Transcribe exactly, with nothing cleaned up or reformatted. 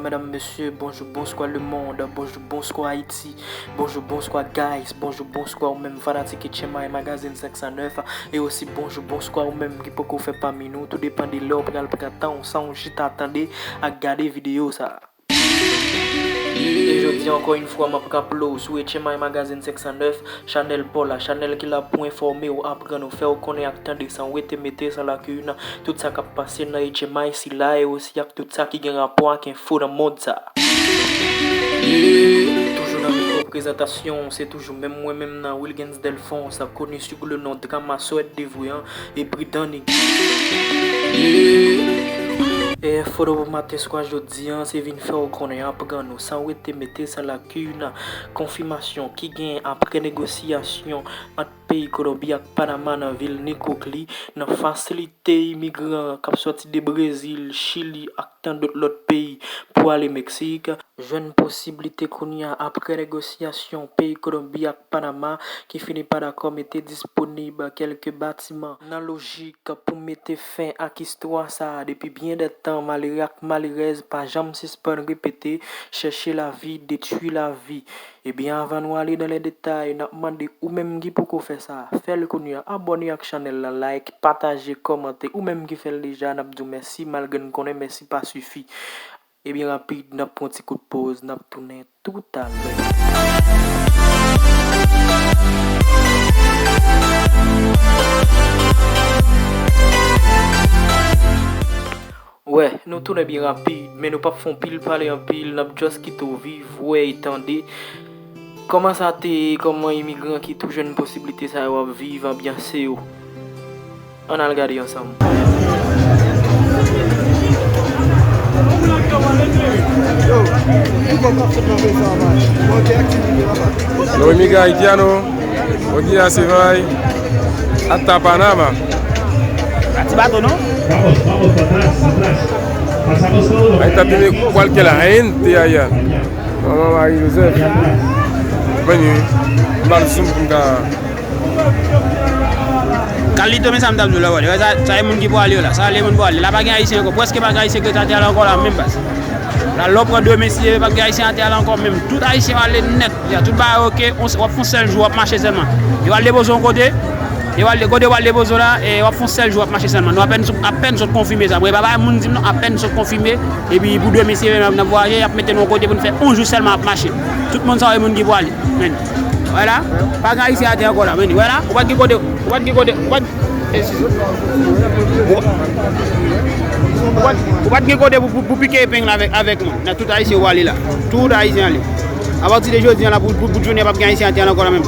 Madam, mesye, bonjou, bonswa lemonn, bonjou, bonswa Ayiti, bonjou, bonswa guys, bonjou, bonswa ou menm fanatik Etchenmay Magazine senk san nèf, e osi bonjou, bonswa ou menm ki poko fè pami nou, tou depann de lè w pral pran tan w san w chita tande ak gade videyo sa. E jodi ankò yon fwa m ap raple w sou Etchenmay Magazine senk san nèf, chanèl pa w la, chanèl ki la pou enfòme w, aprann w, fè w konnen ak tande san wete mete, san lakil, tout sa k ap pase nan Etchenmay sila e osi ak tout sa ki gen rapò ak enfo nan mond sa. Toujou nan mikwo prezantasyon, se toujou menm mwen menm nan Wilgens Delphonse, koni sou le non Drama Swèd Devwe an, e Pridan Nèg. E enfo nou pou maten swa jodi an, se vin fè w konnen, aprann ou san wete mete, san lakil, konfimasyon ki gen apre negosyasyon ant peyi Kolonbi ak Panama nan vil Nikokli, nan fasilite imigran k ap sòti de Brezil, Chili ak tan dòt lòt peyi pou ale Meksik, jwenn posiblite kounye a apre negosyasyon peyi Kolonbi ak Panama ki fini pa dakò mete disponib kèlke batiman nan lojik pou mete fen ak istwa sa a depi byen dè tan malere ak malerèz pa janm sispann repete, chèche lavi, detwi lavi. Ebyen, avan nou ale nan lè detay, n ap mande ou menm ki poko fè sa, fè l kounye a, abòne ak chanèl la, like, pataje, kòmante, ou menm ki fè l deja, n ap di w mèsi, malgre n konnen mèsi pa sifi. Ebyen, rapid, n ap pran ti kout poz, n ap tounen toutalè. Wè, nou tounen byen rapid, men nou p ap fè yon pil pale anpil, n ap just kite w viv, wè e tande. Kòman sa te ye, kòman imigran ki tou jwenn posiblite sa yo ap viv, anbyanse yo? Ann al gade ansanm. Los inmigrantes haitianos, hoy día se va hasta Panamá. Ti bato, non? Ahí está, tiene cualquier gente allá. Manman Mari Jozèf. Vini, m ba l zoom pou m ka. Kalito, men sa m t ap di w la, wè. Sa, sa e moun ki pou ale yo la. Sa e moun pou ale. La pa gen Ayisyen ankò. Prèske pa gen Ayisyen ki rete atè a la ankò la, menm baz. La, lè w pran de mesye, pa gen Ayisyen atè a la ankò, menm. Tout Ayisyen yo ale nèt. Ya, tout bagay oke. W ap fè yon sèl jou, w ap mache sèlman. Yo al depoze w yon kote. Yo al, kote yo al depoze w la, e w ap fè yon sèl jou w ap mache sèlman. Nou apèn, apèn sot konfime sa. Mwen pa bay moun di m non, apèn sot konfime. Epi pou de mesye menm n ap vwayaje, y ap mete nou yon kote pou n fè yon jou sèlman ap mache. Tout moun sa yo e moun ki pou ale. Men. Wè la. Pa gen Ayisyen atè ankò la. Men. Wè la. Ou pa t gen kote, ou pa t gen kote, ou pa t, eskize. Ou pa, ou pa t gen kote pou, pou, pou pike epeng la avèk, avèk moun. Nan tout Ayisyen ou ale la. Tout Ayisyen ale. Apati de jodi an la, pou, pou, pou jounen, p ap gen Ayisyen atè a ankò la menm.